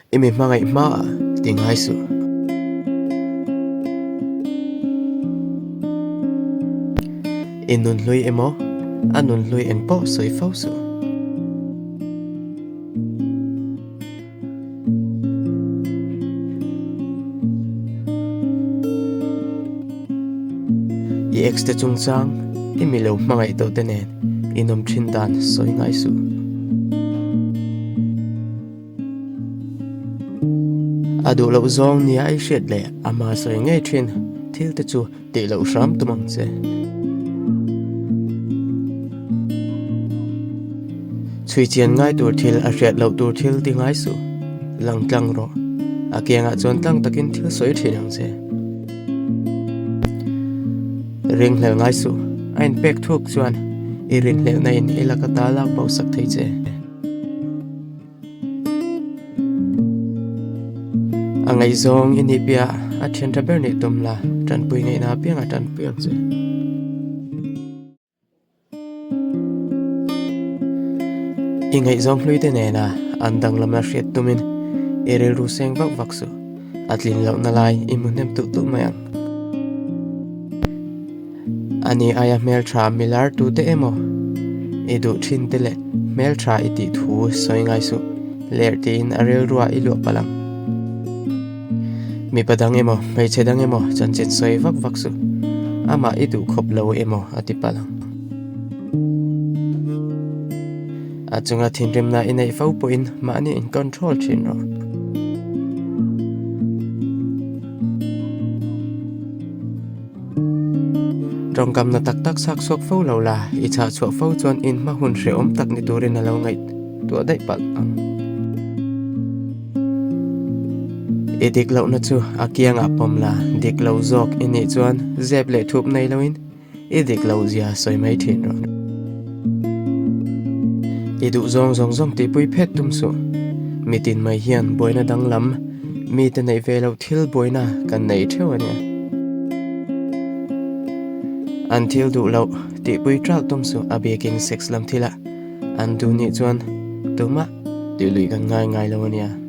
I mi hmangaih hmaah ti ngai suh. I nun hlui emaw, a nun hlui eng pawh sawi fo suh. I ex te chungchang i mi lo hmangaih tawh te nen i nawm thin dan sawi ngai suh. A duh loh zawng nia i hriat leh ama sawi ngei thin thil te chu tih loh hram tum ang che. Chhui chian ngai tur thil a hriat loh tur thil ti ngai suh. Lang tlang rawh. A kiangah chuan tlang takin thil sawi thin ang che. Ringhlel ngai suh. A inpek thuk chuan i rinhlelhna in i laka ta lak bo sak thei che. A ngaihzawng i nih piah a thian tha ber nih tum la, tanpui ngaihna apiang a tanpui ang che. I ngaihzawng hlui te nena an danglamna hriat tumin i rilru seng vak vak suh, a tlin lohna lai i hmu hnem tulh tulh mai ang. Ani aia hmeltha milar tute emaw i duh thin te leh hmeltha i tih thu sawi ngai suh, lerh tiin a rilruah i luah palh ang. Mipa dang emaw hmeichhe dang emaw chanchin sawi vak vak suh, amah i duh khawp lo emaw a ti palh ang. A chunga thinrimna i neih fo pawhin mahni in control thin rawh. Tawngkamna tak tak chhak chhuak fo lo la, i chhah chhuah fo chuan in hma hun hrehawm tak ni turin a lo ngaihtuah daih palh ang. I dik lohna chu a kiangah pawm la, dik lo zawk i nih chuan zep leh thup nei loin i dik loh zia sawi mai thin rawh. I duh zawng zawng zawng tihpui phet tum suh. Mitin mai hian buaina danglam mite neih ve loh thil buaina kan nei theuh a nia. An thil duh loh tihpui ṭalh tum suh a biakin sex lam thilah an duh nih chuan tumah tih luih kan ngai ngai lo a nia.